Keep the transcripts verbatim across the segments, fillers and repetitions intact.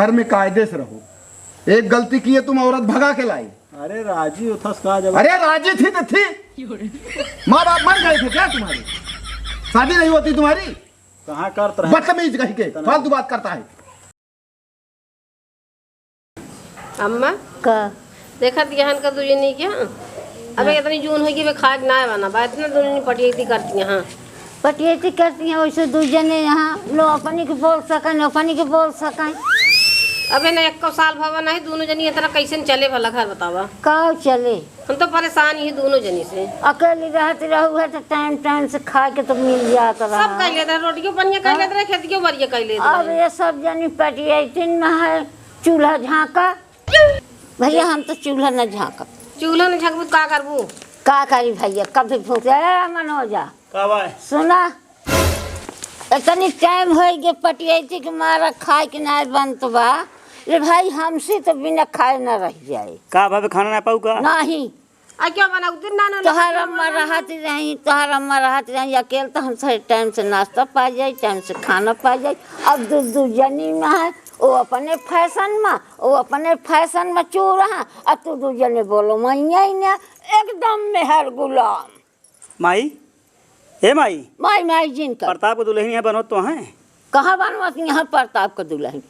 घर में कायदे से रहो। एक गलती किए तुम, औरत भगा के लाई। अरे राजी होथस का जब? अरे राजी थी तो थी। माँ बाप मर गए थे क्या तुम्हारे? शादी नहीं होती तुम्हारी? कहाँ करत रहे? बदतमीज कहीं के, इतना फालतू बात करता है। अम्मा, का? देखत गहन का दुजनी क्या? अबे हाँ। इतनी जून होई कि बे खाए के ना बना बा, इतना दुजनी पटियती करती हैं। पटियती करती हैं, वैसे दुजने यहाँ लो अपनी के बोल सकन, अपनी के बोल सकन। अबे ना, एक्को साल भवा नहीं, दोनों जनी इतना कैसे चले भला, घर बतावा। का चले? हम तो परेशान ही दोनों जनी से। अकेली रहत रहू है तो टाइम टाइम से खाए के तो मिल जात रहा। सब कर लेत रहे, रोटियों पनिया कर हाँ। लेत रहे, खेतियों बरिया कर लेत अब रहे। ये सब जनी पटियतिन में है, चूल्हा झांका। भैया, हम तो चूल्हा न झांकब। चूल्हा न झांकबू, का करबू? का करी भैया, कभी फूंक, ए, मनोजा। का बा? सुना, इतनी टाइम होई गे पटियती के मारा खाए के नाय बनत बा। रे भाई, हमसे तो बिना खाए न रह जाए। का भाभी, खाना ना पाऊ का? नहीं। आ, क्यों बनाऊ? दिन ना, ना, तोहार ना, अम्मा ना, ना। रहत रही, तोहार अम्मा रहत रही, अकेल तो हम सही टाइम से नाश्ता पा जाई, टाइम से खाना पा जाई। अब दू, दू जनी में है, वो अपने फैशन में, वो अपने फैशन में चूर रहा, आ तू दू जने बोलो, मैया ही ना, एकदम मेहर गुलाम। माई, ए माई, माई, माई जिन कर। प्रताप के दुल्हन यहाँ बनत तो हैं? कहाँ बनवत यहाँ प्रताप के दुल्हन?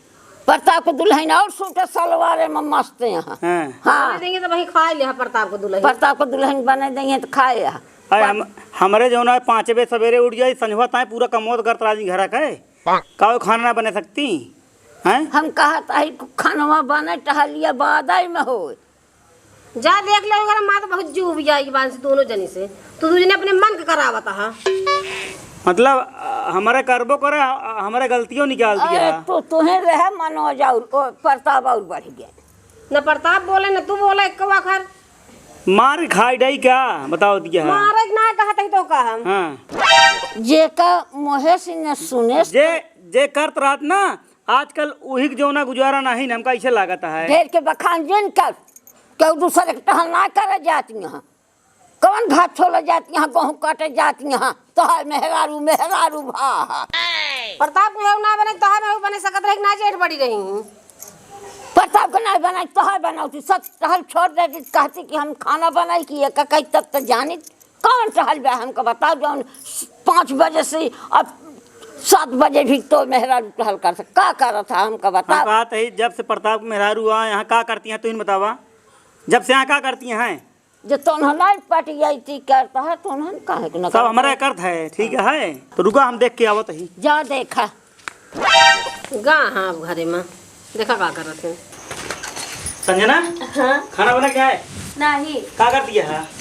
प्रताप के दुल्हन और सूट सलवारे में मस्त यहाँ। हाँ। हाँ। बने देंगे तो वही खाए ले प्रताप के दुल्हन। प्रताप के दुल्हन बने देंगे तो खाए यहाँ। अरे हम, हमरे जौन है पाँच बजे सवेरे उठ जाई, संझवा ताई पूरा कमवा तो करत रही घरा के। का वो खाना ना बने सकती? हैं? हम कहत हई खानवा बने टहलिया बादई में होए। जा देख ले, ओकरा माँ तो बहुत जीव उबियाई के बान से दोनों जनी से। तू दू जने अपने मन के करावत हा। मतलब, अ, हमरे करबो करे, अ, हमरे गलतियों निकाल दिया अरे, है। तू, तुहे रहे मनोज और, ओ, प्रताप और बढ़ गए। न प्रताप बोले, न तू बोले, एक आखर। मार खाई डाई का? बताओ दिया है। मारे के ना कहत ही तो का हम। हाँ। जेका मोहे से न सुने। जे, जे करत रहत ना, आजकल उही के जौना गुजारा नाही न, हमका ऐसे लागत है। ढेर के बखान जिन कर, केहू दूसरे के टहल ना करे जाती हैं। कौन भात छोले जाती हैं, गेहूं काटे जाती हैं, तोहार मेहरारू, मेहरारू भा। प्रताप के ना बने, तोहार में बने सकत रही कि ना जेठ बड़ी रही। प्रताप के ना बनाई, तोहार बनावती, सब टहल छोड़ देती, कहती कि हम खाना बनाई कि एक कई तब तो जानी कौन टहल बे हमको बताओ, जौन पाँच बजे से अब सात बजे भी तो मेहरारू टहल कर सक-, का करत है हमको हम बताओ? कहत है, जब से प्रताप मेहरारू आए, यहाँ का करती हैं, तू ही बतावा, जब से यहाँ का करती हैं? जो तोन्हन पटियाई करता है, तोन्हन काहे के न सब करता हमारा है? करत है, ठीक है, तो रुका, हम देख के आवत ही। जा देखा। गा हाँ, अब घरे में देखा का करत है। संजना, हाँ? खाना बना क्या है? नहीं। का कर दिया है?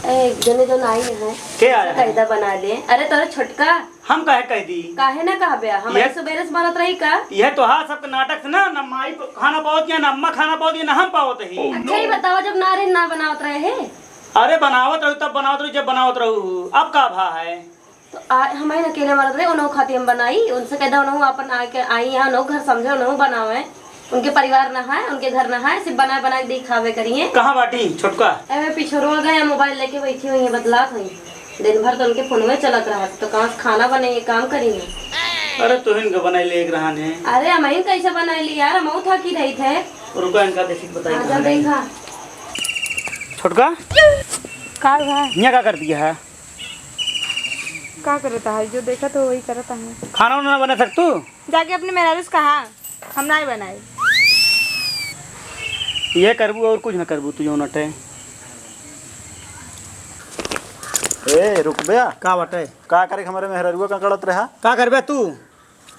ए, जने जो नहीं है। के आया है? कायदा बना ले। अरे, तोरे छोटका। हम काहे कह दी? काहे ना कहबे? हमारे ये सुबेरे से बनत रही का? यह तो हाँ, सबके नाटक से ना, ना माई प-, खाना पावत या ना अम्मा खाना पावत या ना हम पावत ही। अच्छा, ही बतावा, जब ना रहे, ना बनावत रहे है? अरे, बनावत रहू, तब बनावत रहू, जब बनावत रहू। अब का भा है? तो आ, हम ही अकेले मरत रहे, उन्हों खातिर हम बनाई, उनसे कह दा, उन्हों अपन आके आई यहाँ, उन्हों घर समझे, उन्हों बनावे, उनके परिवार ना है, उनके घर ना है, सिर्फ बना बना के दिखावे करिए। कहाँ बाटी छोटका? ए, मैं पिछोरवा गए, मोबाइल लेके बैठी हुई है, बतलात हुई। दिन भर तो उनके फोन में चलत रहा, तो कहाँ से खाना बने, ये काम करी है। अरे, तो इनका बनाई ले एक रहा ने। अरे, हम ही कैसे बनाई ली यार, हम थकी रही थे। रुका, इनका देखी, बताई आजा कहाँ है। देखा। छोटका? का भा? हियाँ का कर दिया है? का करता है? जो देखा तो वही करता है। खाना उना ना बना सकतू? जाके अपने मेहरारू से कहा, हम नाई बनाई। ये करबू और कुछ ना करबू तू, जौन अटे। ए, रुक बे। का बाटे? का करे के हमरे मेहरारुआ का कड़त रहा? का करबे तू?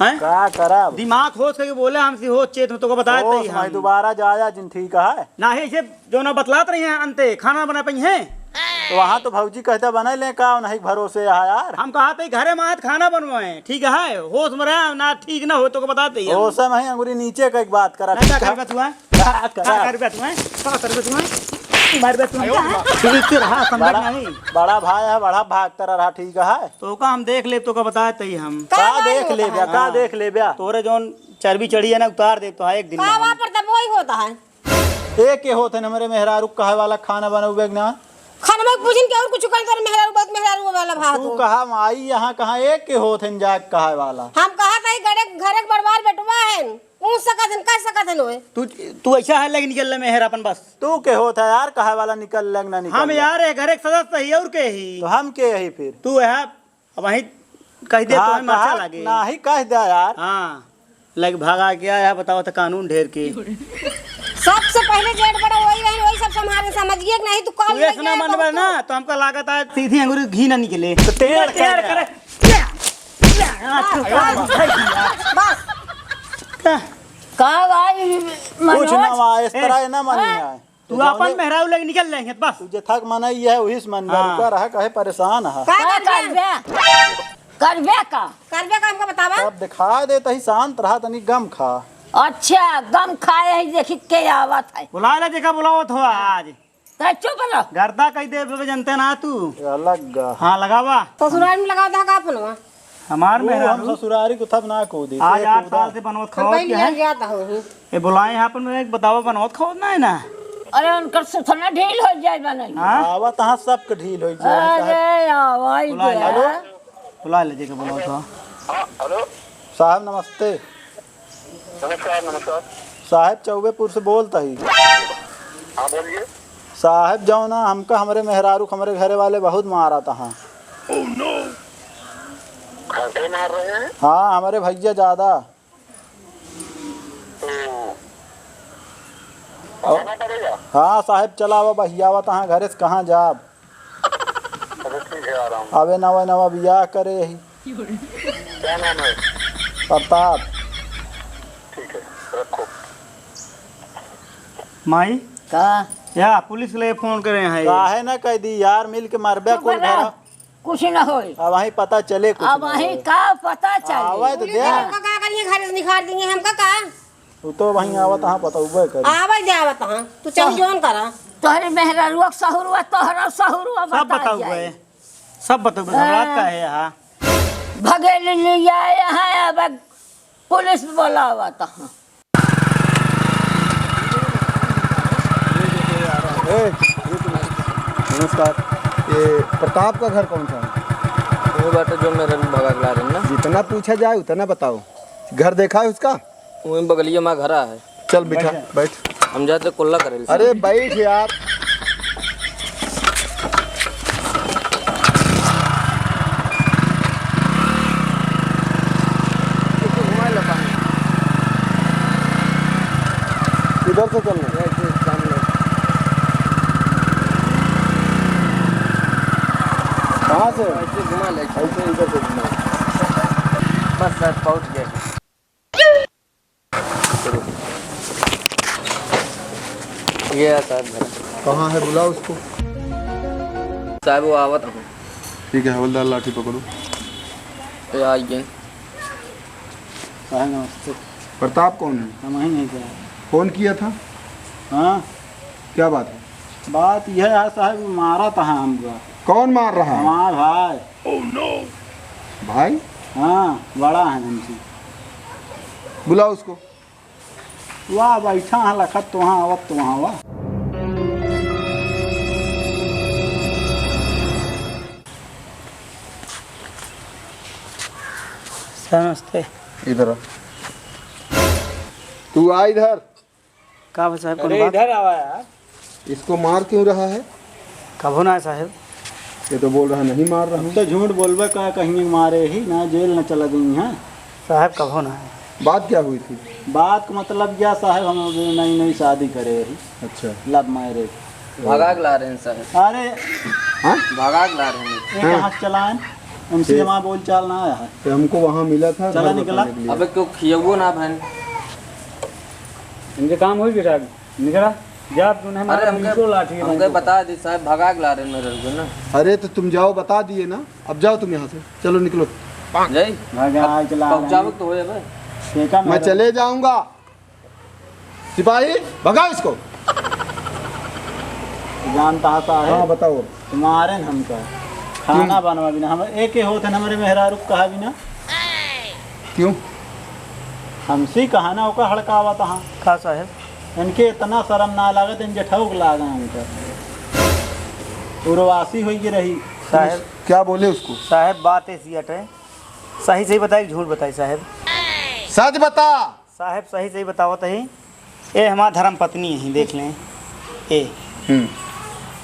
हैं? का करब? दिमाग होश करके बोले हमसे, होश चेत में तोका बताए होश तई हम। में दोबारा जाया जिन, ठीक है? नाही, ऐसे जो ना बतलात रही हैं अंते, खाना ना बना पाई हैं। तो वहाँ तो भौजी कहते बना ले का, नहीं भरोसे है यार। हम कहा थे घरे में आज खाना बनवाए, ठीक है? होश में रहा ना, ठीक ना हो तोका बताते ही हम। होश में ही अंगुरी नीचे का एक बात करा, ना, ठीक का है? करबे तू, हैं? का का करब? करबे तू, हैं? का करबे तू, हैं? मारबे तू, हैं? ठीक से रहा, समझ बड़ा, नहीं। बड़ा भाई है, बड़ा भागता रहा, ठीक है? तोका हम देख लेब, तोका बताए तई हम। का का भाई देख होता लेब्या, है? का हाँ। देख लेब्या? तोरे जौन चर्बी चढ़ी है ना, उतार देब तो, हाँ, एक दिन का में हम। वहाँ पर तब वही होता है। ए के होत है हमरे मेहरारू कहे वाला खाना बनउबे के ना? खाना में पूछिन के और कुछ कहीं तोरे मेहरारू बहुत मेहरारू वाला भात तू हो। कहा माई यहाँ कहाँ ए के होत है जाके कहे वाला? हम कहा था घरे, घरे के बड़वार बेटवा है। पूछ सकत हन, कह सकत हन ओए। तू, तू ऐसा है, लेकिन निकल ले मेहर अपन बस। तू के होत है यार, कहे वाला निकल ले ना निकल हम ले। यार, ए घर एक सदस्य ही, और के ही? तो हम के ही फिर? तू है, अब वहीं कह दे तो हाँ, हमें मरचा कहा, लागे। नाही कह दे यार। हाँ, लग भागा क्या है, बताओ तो कानून ढेर के। सबसे पहले जेठ बड़ा वही रहे, वही सब संभाले, समझिए कि नहीं, तू कॉल तू लेके ऐसा ना आया मनबे तो ना, तो हमका लागत है सीधी अंगुरी घी ना निकले। तो टेढ़ टेढ़ कर करे। बस। का? का भाई कुछ ना मनोज? वा, इस ए, तरह ना मानी हाँ? है। तू तो अपन जौने मेहरारू लेके निकल जाएंगे बस। तू जे थक मनई है, वही से मन में हाँ। रुका रहा, काहे परेशान है? का का करबे? करबे? करबे का? करबे का हमको बतावा। अब दिखा दे, तही शांत रहा, तनी गम खा। अच्छा, गम खाए है, देखी के आवत है। बुला ले, जेका बुलावत हो आज। तो चुप रह। गर्दा कह दे, बे जनते ना तू। ये अलग गा। हाँ, लगावा। ससुराल में लगावा था का फोनवा? हमार वो मेहरारू। हम ससुरारी को थप ना कूदी, आज से आठ कूदा। साल से बनवत तो खावत पहले क्या है? लग जाता हूँ। ए, बुलाए यहाँ पर, मैं एक बतावा, बनवत खावत ना है ना? अरे, उनकर सुथना ढील हो जाए बनई। हाँ? आवा तहाँ सबके ढील हो जाए। अरे, आवा ही बुला गया। ले। बुला ले, जेके बुलावत हो। हाँ, हेलो। साहब, नमस्ते। नमस्कार, नमस्कार। साहब, चौबेपुर से बोलत ही। हाँ, बोलिए। साहब, जौना हमका हमरे मेहरारू, हमरे घरे वाले बहुत मारत हैं। घर पे मार रहे हैं? हाँ, हमरे भैया ज्यादा। तो और आना पड़ेगा? हाँ साहब, चला आवा, बहियावा तहाँ घरे से कहाँ जाब? अच्छा, ठीक है, आ रहा हूँ। अबे नवा नवा बियाह करे ही। क्या नाम है? प्रताप। ठीक है, रखो। माई, का? या पुलिस ले फोन करे हैं। काहे ना कह दी यार, मिल के मरबे चुप कुल रह। घर। कुछ ना होई। अब वहीं पता चले कुछ अब ना वहीं होई। का पता चले? आवे तो पुलिस दे। वाले हमका का करिए, घर से निकाल देंगे हमका का? तू तो वहीं आवत हाँ, पता उबे करे। आवे दे आवत हाँ, तू चल जोन करा। तोहरे मेहरारुआ के सहुरुआ, तोहरा सहुरुआ सब बता बताऊ जाए। गए, सब बताऊ गए, घबरात हाँ। का है यहाँ? भगेली ले आए हैं, अब पुलिस बुलावत हाँ। ए, नमस्कार। ये प्रताप का घर कौन सा है? वो बाटे जो मेरे भगा के ला रहे हैं ना। जितना पूछा जाए उतना बताओ। घर देखा है उसका? वहीं बगलिया में घर है। चल बिठा, बैठ। हम जाते कुल्ला करे। अरे बैठ यार। इसको घुमा ले पानी। इधर से चलना। ये, ये सामने। कहाँ से? ऐसे घुमा ले। ऐसे इधर से घुमा। बस सर, पहुँच गए। ये है साहब घर। कहाँ है, बुलाओ उसको। साहब, वो आवत हूँ। ठीक है, हवलदार, लाठी पकड़ो। ये आ गए। साहब, नमस्ते। प्रताप कौन है? हम ही नहीं क्या। फोन किया था? हाँ। क्या बात है? बात यह है साहब, मारा था हमका। कौन मार रहा है? हमार भाई। भाई? हाँ, बड़ा है हमसे। बुलाओ उसको। वाह, बैठा है लखत, तो वहाँ आवत, तो वहाँ वाह। नमस्ते। इधर आ। तू आ इधर। का बा साहब, कौन अरे बात? इधर आवा यार। इसको मार क्यों रहा है? कभो ना है साहब। ये तो बोल रहा नहीं मार रहा हूँ। तो झूठ बोलबे का, कहीं मारे ही ना, जेल न चला गई हैं। साहब कभो ना है। बात क्या हुई थी? बात का मतलब क्या साहब, हम अभी नई नई शादी करे ही। अच्छा। Love marriage। भगा के ला रहे हैं साहब। अरे। हाँ? भगा के ला रहे हैं। एक हाँ। हाथ चलाएं, उनसे ठीक। हमारा बोल चाल ना आया है। तो हमको वहाँ मिला था चला घर निकला। बताने के लिए। अबे क्यों खियवो ना बहन? इनके काम होई बेटा, निकला। जा तूने हमारे अरे हमके, पुलिसो लाठी हमके हमको। बता दी साहब, भगा के ला रहे मेरे को ना। अरे तो तुम जाओ, बता दिए ना, अब जाओ तुम यहाँ से, चलो निकलो। जाई? भगा के ला रहे हैं। पहुँचावे तो होए बे। ठेका मैं मेरा। चले जाऊँगा। सिपाही, भगाओ इसको। जानता है साहब। हाँ, बताओ। तुम्हारे न हमका खाना क्यों? बनवा बिना, हम एक ही होत है, हमारे मेहरारू को कहा बिना। क्यों? हमसे कहा ना, ओका हड़कावा तहाँ। का साहब? इनके इतना शर्म ना लागत, इन जेठऊ के लागा उनका। उर्वासी होई के रही। साहब। क्या बोले उसको? साहब, बात ऐसी अटे, सही सही बताई, झूठ बताई साहब? सच बता। साहेब, सही सही बतावत ही, ए हमार धर्म पत्नी ही, देख लें। ए हम्म।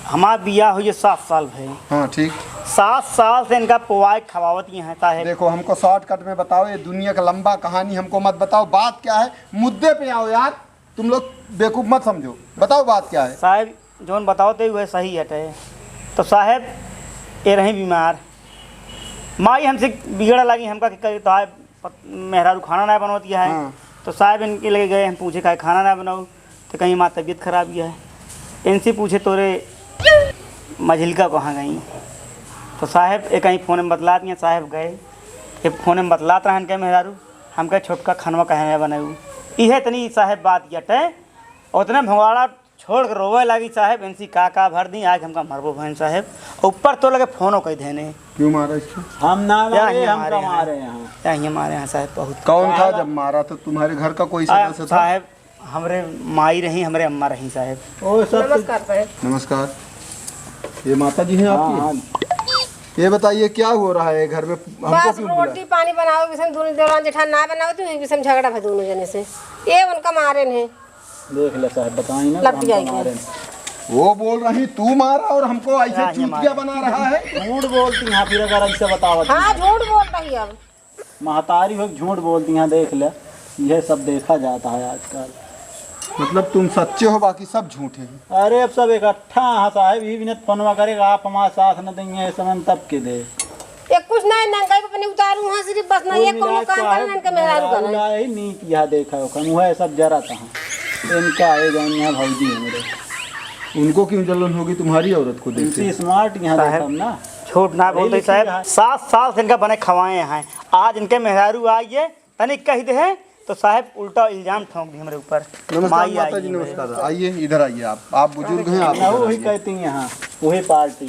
हमार बियाह हुई सात साल भए। हाँ, ठीक। सात साल से इनका पोवाए खवावत ही हैं साहेब। देखो, हमको शॉर्टकट में बताओ, ये दुनिया का लंबा कहानी हमको मत बताओ। बात क्या है, मुद्दे पे आओ यार। तुम लोग बेवकूफ मत समझो, बताओ बात क्या है। साहेब, जौन बताओ ते वह सही हटे। तो साहेब, ये रही बीमार, माई हमसे बिगड़ा लागी, हमका कि करी तो आए पत-, मेहरारू खाना ना बनवत है। हाँ। तो साहेब इनके लगे गए, हम पूछे काहे खाना ना बनाऊ, तो कहीं माँ तबीयत खराब ही है। इनसे पूछे तोरे मझिलका कहाँ गई, तो साहेब एक कहीं फोन में बतलात नहीं, साहेब गए, ये फोन में बतलात रहन के मेहरारू, हम कहे छोटका खानवा काहे ना बनाऊ। इहे तनी साहेब बात यटे, उतने भंगाड़ा छोड़ के रोवे लागी साहेब, इनसी का का भर दी, आज हमका मरबो भैन साहेब। ऊपर तो लगे फोनो कह देने। क्यों मारा इसको? हम ना या मारे, ये हम मारे कमा हैं। रहे हैं। या ये मारे हैं साहेब बहुत। कौन था साला जब मारा तो तुम्हारे घर का कोई आ, सदस्य था? साहेब, हमरे माई रही, हमरे अम्मा रही साहेब। ओ, सब नमस्कार साहेब। नमस्कार। ये माता जी हैं हाँ, आपकी? हाँ। ये बताइए क्या हो रहा है घर में, हमको बस क्यों बुलाया? रोटी पानी बनाओ, किसन दोनों देवरान जेठान ना बनाओ, तो किसन झगड़ा भा दोनों जने से। ये उनका मारे ने। देख ले साहब, बताई ना, लपट हम जाएगी। तुम्हारे वो बोल रही तू मारा और हमको ऐसे क्या ये चूतिया मारा? बना रहा है। झूठ बोलती हैं फिर, अगर ऐसे बतावत हाँ, हैं। झूठ बोल रही है अब। महतारी हो, झूठ बोलती हैं, देख ले, यह सब देखा जाता है आजकल। मतलब तुम सच्चे हो, बाकी सब झूठे हैं। अरे अब सब इकट्ठा हैं साहब, ये भी न फोनवा करे, आप हमारे साथ न देंगे, इस समय तब के दे। ये कुछ नहीं, नंगाई पे अपने उतारू हाँ, सिर्फ बस ना, कुल ये मिला कोनो के काम साहब, करना, इनके मेहरारू का मेहरारू नहीं। लाए ही नीक यहाँ देखा हो, कम हुआ है सब जरा तहाँ। इनका आए जान यहाँ भौजी है मेरे। उनको क्यों जलन होगी तुम्हारी औरत को देख के? इनसे स्मार्ट यहाँ साहब, देखा हम ना। झूठ ना पढ़े बोलते लिखे साहब, हैं। सात साल से इनका बने खवाए हैं, आज इनके मेहरारू आई है, तनिक कह दे हैं, तो साहब उल्टा इल्जाम ठोंक दी हमरे ऊपर। नमस्कार माई माता आई जी, है। नमस्कार। आइए, इधर आइए आप। आप बुजुर्ग हैं, आप ना, इधर वही आइए। कहती हैं यहाँ, वही पार्टी।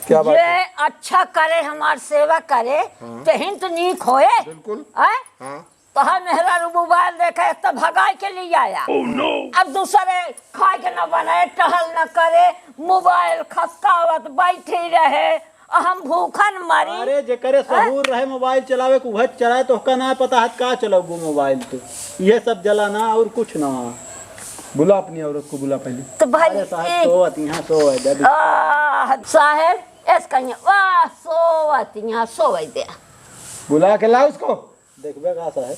क्या बात ये है? अच्छा करे, हमार सेवा करे, हाँ। तेहिन तो नीक होए। बिल्कुल। आय? हाँ। तोहार मेहरारू मोबाइल देखे, तो भगाए के लिए आया। Oh, no! अब दूसरे खाए के न बने, टहल न करे, मोबाइल खसकावत बैठी रहे, हम भूखन मरी। अरे, जेकरे हैं? सहूर रहे मोबाइल चलावे के, उहे चलाए, तोहका ना पता है का चलाऊ मोबाइल तू। ये सब जला ना और कुछ ना। बुला अपनी औरत को, बुला पहले। तो भाई, अरे साहब, ए- सोवत यहाँ, सोवत, जल्दी। आह, साहेब, एस कहिए, वाह, सोवत यहाँ, सोवत दे। बुला के ला उसको। देखबे का साहेब?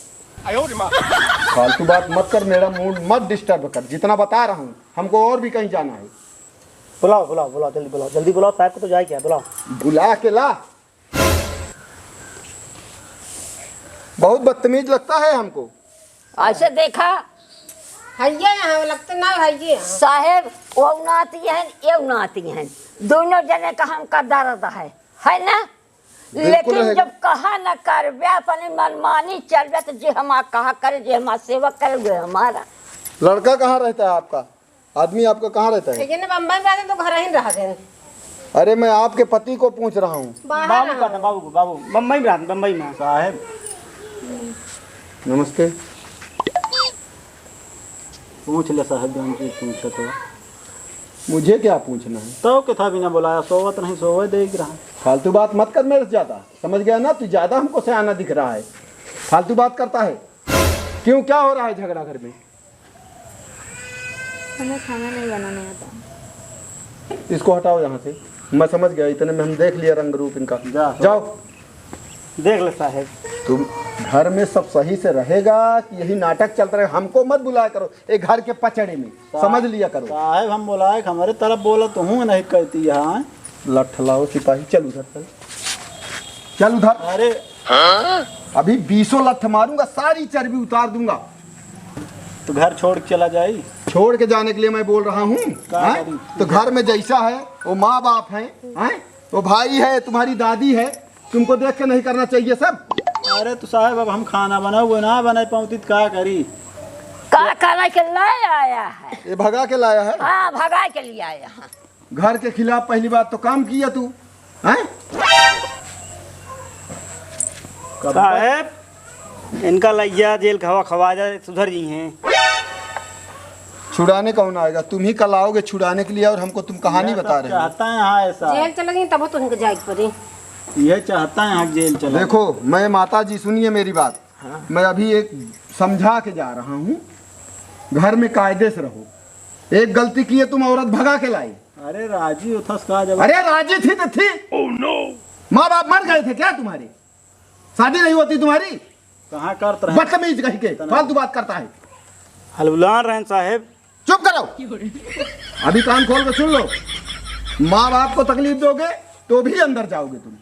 फालतू बात मत कर, मेरा मूड मत डिस्टर्ब कर। जितना बता रहा हूँ, हमको और भी कहीं जाना है। बुलाओ, बुलाओ, बुलाओ, जल्दी बुलाओ, जल्दी बुलाओ, साहब को तो जाए क्या, बुलाओ। बुला के ला। बहुत बदतमीज लगता है हमको। ऐसे देखा? हइये यहाँ, लगते ना हइये यहाँ। साहेब, वो नाती हैं, ये नाती हैं, दोनों जने का हमका दर्द है, है ना? बिल्कुल लेकिन है। जब कहा न करबे, अपनी मनमानी चलबे, तो जे हमार कहा करे, जे हमार सेवा करे, वो हमारा। लड़का कहाँ रहता है आपका? आदमी आपका कहाँ रहता है? ये ना बम्बई में रहते तो घर ही रहते हैं। अरे, मैं आपके पति को पूछ रहा हूँ। बाहर बाबू हैं। का था, बाबू को, बाबू बम्बई में रहते, बम्बई में। साहेब। नमस्ते। पूछ ले साहेब, जौन चीज पूछे तो। मुझे क्या पूछना है? तो के था बिना बुलाया, सोवत नहीं, सोवे दे रहा। फालतू बात मत कर मेरे से ज्यादा, समझ गया ना? तू ज्यादा हमको सयाना दिख रहा है, फालतू बात करता है। क्यों, क्या हो रहा है झगड़ा घर में? हमें खाना नहीं बनाने आता। इसको हटाओ यहाँ से, मैं समझ गया, इतने में हम देख लिया रंग रूप इनका। जा। जाओ। देख ले साहेब। तुम घर में सब सही से रहेगा कि यही नाटक चलता रहेगा? हमको मत बुलाया करो एक घर के पचड़े में, साहब, समझ लिया करो। साहेब, हम बोलाए कि हमारे तरफ बोला तो हूँ नहीं कहती यहाँ। लठ लाओ सिपाही, चल उधर, चल, चल उधर। अरे। अभी बीसों लठ मारूंगा, सारी चर्बी उतार दूंगा। तो घर छोड़ के चला जाई? छोड़ के जाने के लिए मैं बोल रहा हूँ, का हैं? करी? तो घर में जैसा है, वो माँ बाप हैं, हैं? वो भाई है, तुम्हारी दादी है, तुमको देख के नहीं करना चाहिए सब? अरे तो साहेब, अब हम खाना बनाओ, वो ना बनाए पाउती तो का करी? का करे के ले आया है? ये भगा के लाया है? हाँ, भगा के लिए आया है। घर के खिलाफ पहली बात तो काम किया तू, हैं? साहेब, इनका लइया जेल खवा खवा जाए, सुधर जी हैं। छुड़ाने कौन आएगा? तुम ही कल आओगे छुड़ाने के लिए और हमको तुम कहानी यह बता सब रहे हो। चाहता है, हाँ, ऐसा। जेल चले गई तब तो उनके जाए के पड़ी। यह चाहता है, हाँ, जेल चले। देखो, मैं, माता जी, सुनिए मेरी बात। हाँ। मैं अभी एक समझा के जा रहा हूँ, घर में कायदे से रहो। एक गलती किए तुम, औरत भगा के लाई। अरे राजी उठस का जब अरे राजी थी तो थी। माँ बाप मर गए थे क्या तुम्हारे? शादी नहीं होती तुम्हारी? कहाँ करत रहे? बदतमीज कहीं के, इतना फालतू बात करता है। हलबुलान रहन साहेब। चुप करो। अभी कान खोल के सुन लो, माँ बाप को तकलीफ दोगे तो भी अंदर जाओगे तुम।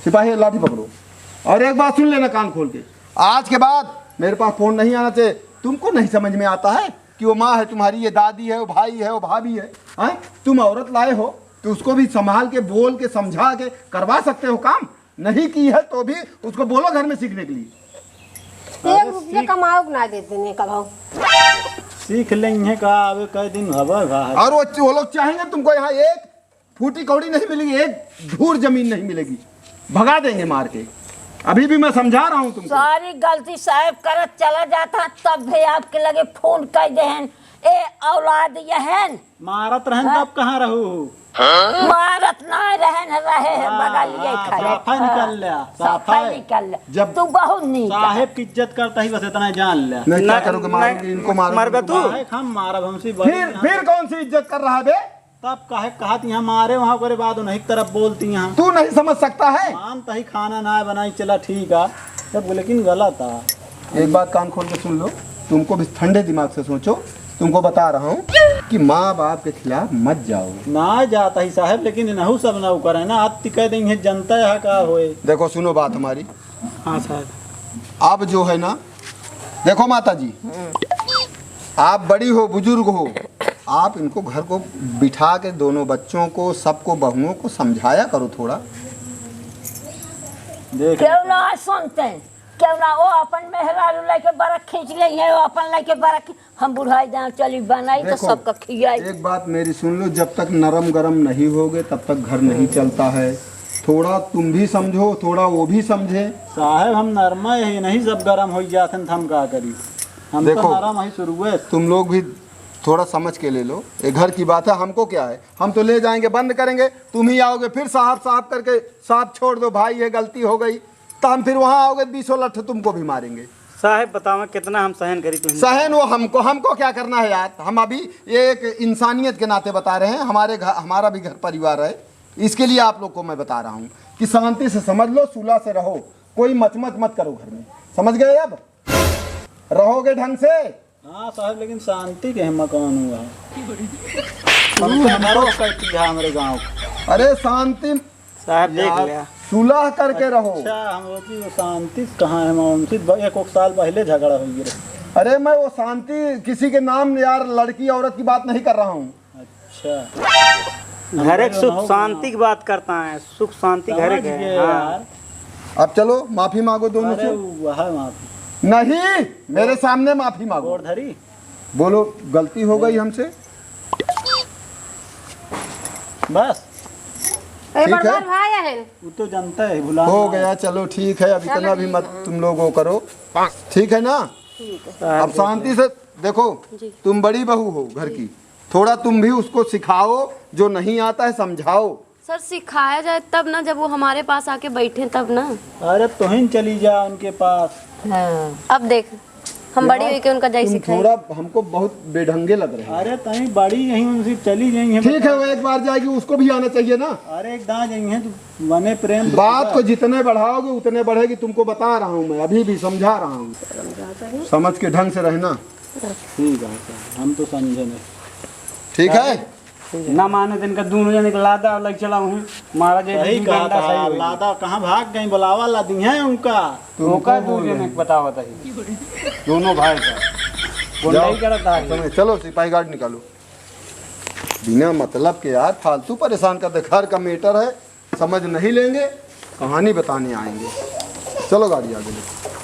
सिपाही, लाठी पकड़ो। और एक बात सुन लेना कान खोल के, आज के बाद मेरे पास फोन नहीं आना चाहिए। तुमको नहीं समझ में आता है कि वो माँ है तुम्हारी, ये दादी है, वो भाई है, वो भाभी है, हैं? तुम औरत लाए हो तो उसको भी संभाल के, बोल के, समझा के करवा सकते हो काम। नहीं की है तो भी उसको बोलो घर में सीखने के लिए। एक अरे रुपया सीख- कमाओ के ना देते ने कभाओ। सीख लेंगे का, अबे कई दिन हवा भा है। और वो, वो लोग चाहेंगे तुमको यहाँ एक फूटी कौड़ी नहीं मिलेगी, एक धूर जमीन नहीं मिलेगी, भगा देंगे मार के। अभी भी मैं समझा रहा हूँ तुमको। सारी गलती साहेब करत चला जाता, तब भी आपके लगे फोन कर देहन, ए औलाद यहन। मारत रहन हाँ? तब कहाँ रहू हो? मारत ना रहन, रहे है हाँ, बगल ये हाँ, खाए। साफा निकल ल्या, हाँ, साफा साफा। निकल ल्या। जब तू बहुत नीक है। साहेब की इज्जत करता ही बस इतना जान ल्या। नहीं, क्या ना, करोगे? मारोगे, नहीं, इनको मारोगे, मरबे इनको तू। मारोगे। साहेब, हम मारब, हमसे बड़ी फिर, यहाँ। फिर कौन सी इज्जत कर रहा है बे? तब काहे कहत यहाँ मारे, वहाँ ओकरे बाद उन्हीं की तरफ बोलती यहाँ। तू नहीं समझ सकता है? मान तही खाना ना बनाई, चला ठीक है, तब लेकिन गलत है। एक बात कान खोल के सुन लो, तुमको भी ठंडे दिमाग से सोचो, तुमको बता रहा हूँ कि माँ बाप के खिलाफ मत जाओ। ना जाता ही साहेब, लेकिन इनहू सब ना करे ना, अति कह देंगे जनता यहाँ का होए। देखो सुनो बात हमारी, हाँ सर। अब जो है ना, देखो माता जी, आप बड़ी हो, बुजुर्ग हो, आप इनको घर को बिठा के दोनों बच्चों को, सबको, बहुओं को समझाया करो थोड़ा। देख क्यों ना सुनते हैं? क्यों ना वो अपन मेहरारू लेके बरक खींच ले हैं, वो अपन लेके बरक हम बुढ़ाई जाए, चली बनाई तो देखो, सबका खियाई। एक बात मेरी सुन लो, जब तक नरम गरम नहीं होगे, तब तक घर नहीं चलता है। थोड़ा तुम भी समझो, थोड़ा वो भी समझे। साहेब, हम नरम ही नहीं, सब गरम हो जाते हैं, तो हम का करी? हम तो देखो, नरम ही शुरुए से। तुम लोग भी थोड़ा समझ के ले लो, ये घर की बात है, हमको क्या है? हम तो ले जाएंगे, बंद करेंगे, तुम ही आओगे फिर साहब साहब करके, "साहब छोड़ दो भाई, ये गलती हो गई।" तो हम फिर वहाँ आओगे, बीसों लठ तुमको भी मारेंगे। साहेब, बतावा, कितना हम सहन करी तुम? सहन वो हमको, हमको क्या करना है यार? हम अभी ये एक इंसानियत के नाते बता रहे हैं, हमारे घर, हमारा भी घर परिवार है, इसके लिए आप लोग को मैं बता रहा हूँ कि शांति से समझ लो, सुलह से रहो, कोई मचमच मत करो घर में, समझ गए? अब रहोगे ढंग से? हाँ साहेब, लेकिन शांति के हिम्मा कौन हुआ? तू हमको हमरो कहती है हमरे गाँव। अरे शांति साहब, देख यार, लिया। सुलह करके रहो। अच्छा, हम वो जी वो शांति से कहाँ है, मैं उनसे ब-, एक, एक साल पहले झगड़ा हो गया। अरे, मैं वो शांति किसी के नाम, यार, लड़की औरत की बात नहीं कर रहा हूँ। अच्छा। घरे के सुख शांति की बात करता है, सुख शांति घरे समझ के है। गए हाँ। यार। अब चलो, माफी मांगो दोनों अरे, से। वह माफी। नहीं, मेरे सामने माफी मांगो। गोड़ धरी। बोलो, गलती हो गई हमसे। बस। ए, ठीक है। बड़वार भाई है। वो तो जानता है, भुला हो ना। गया, चलो ठीक है, अब इतना भी मत तुम लोग वो करो, ठीक है ना? ठीक है। अब शांति से देखो, जी। तुम बड़ी बहू हो घर की, थोड़ा तुम भी उसको सिखाओ, जो नहीं आता है समझाओ। सर, सिखाया जाए तब ना, जब वो हमारे पास आके बैठे तब ना। अरे, तुहिन चली जा उनके पास। हाँ। अब देख, हम बड़ी यार, हुई के उनका जाई तुम सिखाई। थोड़ा हमको बहुत बेढंगे लग रहे हैं। अरे, तहीं बड़ी यहीं उनसे चली जाई हैं, ठीक है, बता। वो एक बार जाएगी, उसको भी आना चाहिए ना। अरे, एक दांत यहीं है, तू मने प्रेम से बात बता। को जितने बढ़ाओगे, उतने बढ़ेगी, तुमको बता रहा हूँ मैं, अभी भी समझा रहा हूँ। समझा तो नहीं। समझ के ढंग से रहना। ठीक है, हम तो समझे नहीं। ठीक है? ना माने तो इनका दोनों जने के लादा लग चला वहीं, मारा जाए सही तो कहा डंडा था, सही होई। लादा कहाँ भाग गई, बुलावा ला दी है उनका। तुमको ओका दू बोल जने रहे। बतावा था ही। दोनों भाई का। जाओ, गुंडाई करत आ रही। समय, चलो सिपाही गार्ड निकालो। बिना मतलब के यार फालतू परेशान कर दे, घर का मैटर है, समझ नहीं लेंगे, कहानी बताने आएंगे। चलो गाड़ी आगे ले।